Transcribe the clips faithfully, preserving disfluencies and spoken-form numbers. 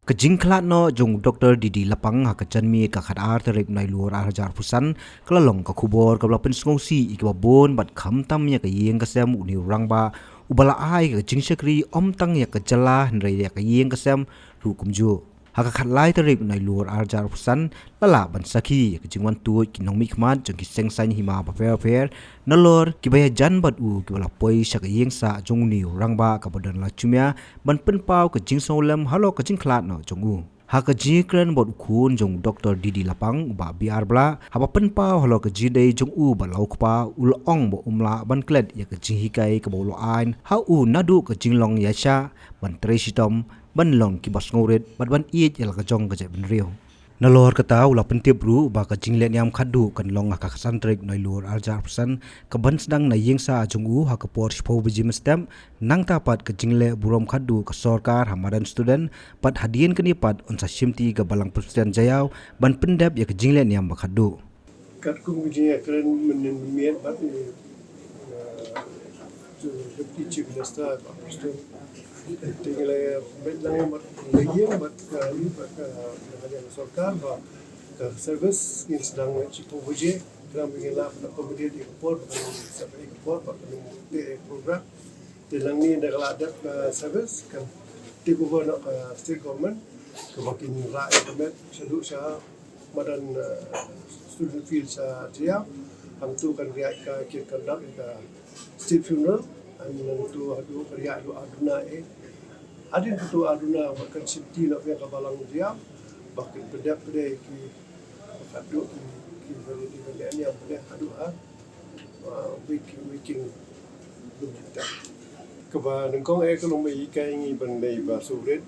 Ka jingkhlad noh jong u Doktor D D Lapang ha ka janmiet ka khatar tarik Nailur arhajar arphew san, ka la long ka khubor kaba la pynsngewsih ïa kiba bun bad khamtam ïa ka ïing ka sem une u rangbah, uba la ai ka jingshakri ym tang ïa ka jylla hynrei ïa ka ïing ka sem ruh kumjuh. Ha ka khatlai tarik Nailur arhajar arphew san, la lah ban sakhi ïa ka jingwan tuid ki nongmihkhmat jong ki seng saiñ hima bapher bapher, nalor kiba ïajan bad u kiba la poi sha ka ïingsah jong une u rangbah kaba don la jumia ban pynpaw ka jingsngewlem halor ka jingkhlad noh jong u. Ha ka jingïakren bad u khun jong u Doktor D D Lapang, u Bah B R Blah, haba pynpaw halor ka jingïadei jong u bad la u kpa, u la ong ba um lah ban klet ïa ka jinghikai kaba u la ai ha u naduh ka jinglong ïaishah ban trei shitom, ban long kiba sngewrit bad ban ïeit ïa la ka jong ka jaitbynriew. Nalor kata u la pyntip ruh ba ka jinglehniam khatduh kan long ha ka khatsan tarik Nailur arhajar arphew san, kaban sdang na ïingsah jong u ha ka por shiphew baje mynstep, nangta pat ka jingleh burom khatduh ka sorkar ha madan student, bad hadien kane pat yn sa shimti ka Balang Presbyterian Jaïaw ban pyndep ïa ka jinglehniam ba khatduh. Katkum ka jingïakren mynnin mynmiet bad i, eh, Deputy Chief Minister, Bah Prestone, te ngi la beit lang bad ka ïing bad ka, bad ka, ka sorkar ba ka service ngin sdang shiphew baje, khnang ba ngin lah ban accommodate ïa ka por, ba kan sa ïa ka por, ba kan ïa ka program. Te nangne da ka la dep, eh, service kan take over na ka state government, kaba kin rah ïa ka met shaduh sha madan, eh, student field sha Jaïaw. Hangto kan riah ka, kin conduct ïa ka state funeral. Hangto haduh ka riah haduh ar duna eh. Hadien kato ar duna ba kan shimti noh ïa ka balang Jaïaw, ba kin pyndep pat ïa ki, ba khatduh ki, ki ba ïa ki ba ïa niam pat ïa haduh ar, ah, week, weekend. Kaba nyngkong eh ka long ba hikai ngi ban dei ba sngewrit.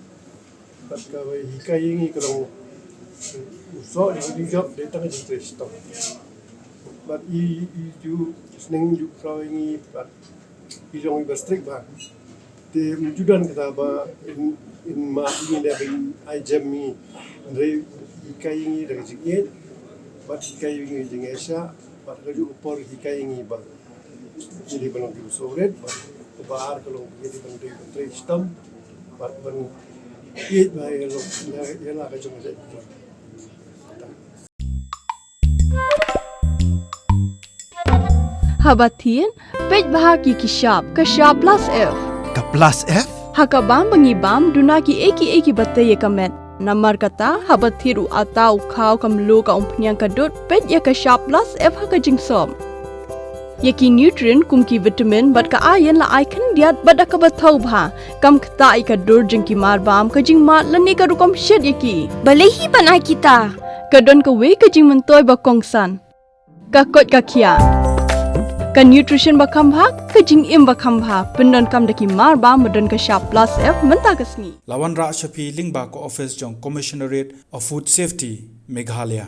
Bad kaba hikai ngi ka long u soh jong ka jingjop dei tang ka jingtrei shitom. Bad i, i ju sneng ju khraw ngi bad i jong i ba strict bha. Te ym ju don kata ba in, in map ngi ne ba in ai jem ngi. Hynrei hikai ngi da ka jingïeit bad hikai ngi da ka jingïaishah bad kajuh ka por hikai ngi ba ngi dei ban long kiba sngewrit, bad kaba ar ka long ngi dei ban dei ban trei shitom bad ban ïeit bha ïa la, ïa la ka jong ka jaitbynriew. Haba thied, peit bha ki, ki shap, ka shap plus F. Ka plus F? Ha ka bam ba ngi bam, duna kiei kiei kiba tei ïa ka met. Namar kata, haba thied u atta, u khaw, ka mluh, ka umphniang, ka dud, peit ïa ka shap plus F ha ka jingsop. Ïa ki nutrient kum ki vitamin bad ka iron la ai khyndiat bad da kaba thaw bha. Kam ktah ïa ka dur jong ki mar bam, ka jingmad lane ka rukom shet ïa ki. Balei hi ban ai kita? Ka don kawei ka jingmyntoi ba kongsan. Ka koit ka khiah. Ka nutrition ba kham bha, ka jingim ba kham bha. Pyndonkam da ki mar bam ba don ka shap plus F mynta ka sngi. La wanrah sha phi lyngba ka office jong Commissionerate of Food Safety, Meghalaya.